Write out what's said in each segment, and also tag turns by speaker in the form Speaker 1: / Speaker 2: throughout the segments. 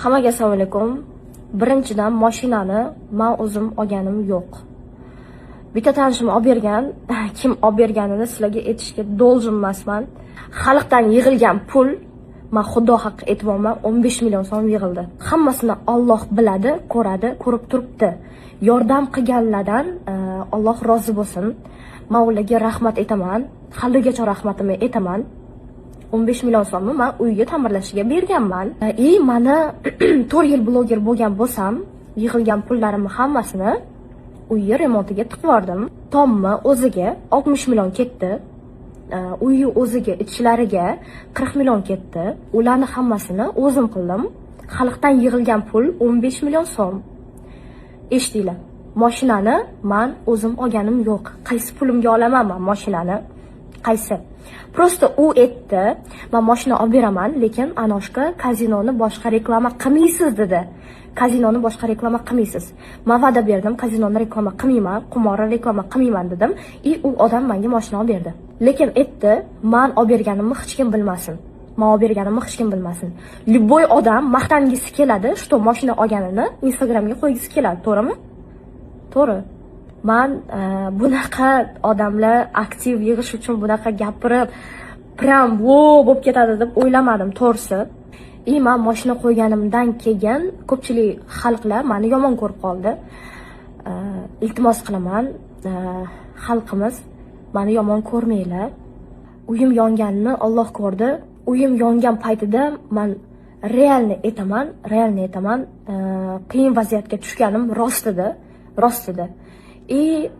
Speaker 1: Hammaga assalomu alaykum. Birinchidan, mashinani man o'zim olganim yo'q. Bitta tanishim olib bergan, kim olib berganini sizlarga aytishga должен emasman. Xalqdan yig'ilgan pul, man Xudo haqqi aytyapman, 15 million so'm yig'ildi. Hammasini Alloh biladi, ko'radi, ko'rib turibdi. Yordam qilganlardan Alloh rozi bo'lsin. Man ularga rahmat aytaman. Haligacha rahmatimni aytaman. 15 million so'mni man uyga ta'mirlashiga berganman. И mani 4 yil bloger bo'lgan bo'lsam, yig'ilgan pullarimni hammasini uyni remontiga tiqib yubordim. Tomni o'ziga 60 million ketdi. Uyi o'ziga, ichlariga 40 million ketdi. Ularni hammasini o'zim qildim. Xalqdan yig'ilgan pul 15 million so'm. Eshitinglar. Mashinani man o'zim olganim yo'q. Qaysi pulimga olaman man mashinani? Qaysi? Просто u aytdi, "Man mashina olib beraman, lekin Anoshka, kazinoni boshqa reklama qilmaysiz", dedi. "Kazinoni boshqa reklama qilmaysiz." Man va'da berdim, kazinoni reklama qilmayman, qumorni reklama qilmayman dedim. И u odam menga mashina olib berdi. Lekin aytdi, "Man olib berganimni hech kim bilmasin. Man olib berganimni hech kim bilmasin." Любой odam maqtangisi keladi, что mashina olganini Instagramga qo'ygisi keladi, to'g'rimi? To'g'ri. Man bunaqa odamlar aktiv yig'ish uchun bunaqa gapirib, прям во bo'lib ketadi deb o'ylamadim, to'g'risi. И man mashina qo'yganimdan keyin ko'pchilik xalqlar mani yomon ko'rib qoldi. Iltimos qilaman, xalqimiz, mani yomon ko'rmanglar. Uyim yonganini Alloh ko'rdi. Uyim yongan paytida man реально aytaman, реально aytaman, qiyin vaziyatga tushganim rost edi, rost edi. И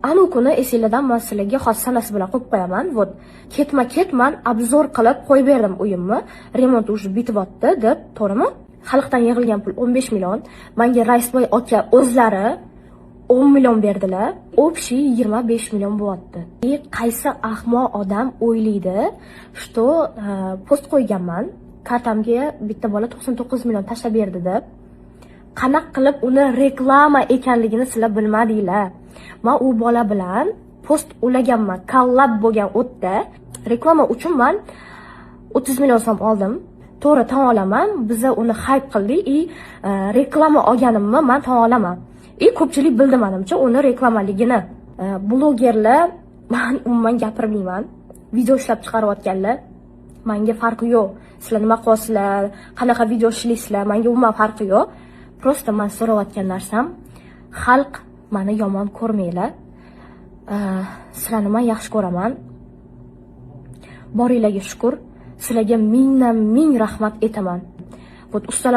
Speaker 1: anu kuni esinglardan man sizlarga hozir sanasi bilan qo'yib qo'yaman. Вот ketma ket man обзор qilib qo'yib berdim uyimni. Remont уже bityapti deb, to'g'rimi? Xalqdan yig'ilgan pul 15 million. Menga Raisboy aka o'zlari 10 million berdilar. Общий 25 million bo'lyapti. И qaysi ahmoq odam o'ylaydi, что post qo'yganman, kartamga bitta bola 99 million tashlab berdi deb. Qanaqa qilib uni reklama ekanligini sizlar bilmadinglar. Man u bola bilan post ulaganman, kollab bo'lgan o'tda. Reklama uchun man 30 million so'm oldim. To'g'ri, tan olaman, biza uni хайп qildik и reklama olganimni man tan olaman. И ko'pchilik bildi manimcha uni reklamaligini. Blogerlar, man umuman gapirmayman. Video ishlab chiqarayotganlar, manga farqi yo'q. Sizlar nima qilyapsizlar, qanaqa video ishlaysizlar, manga umuman farqi yo'q. Просто man so'rayotgan narsam, xalq, mani yomon ko'rmanglar. Sizlarni man yaxshi ko'raman. Boringlarga shukur. Sizlarga mingdan ming rahmat aytaman. Вот ustalar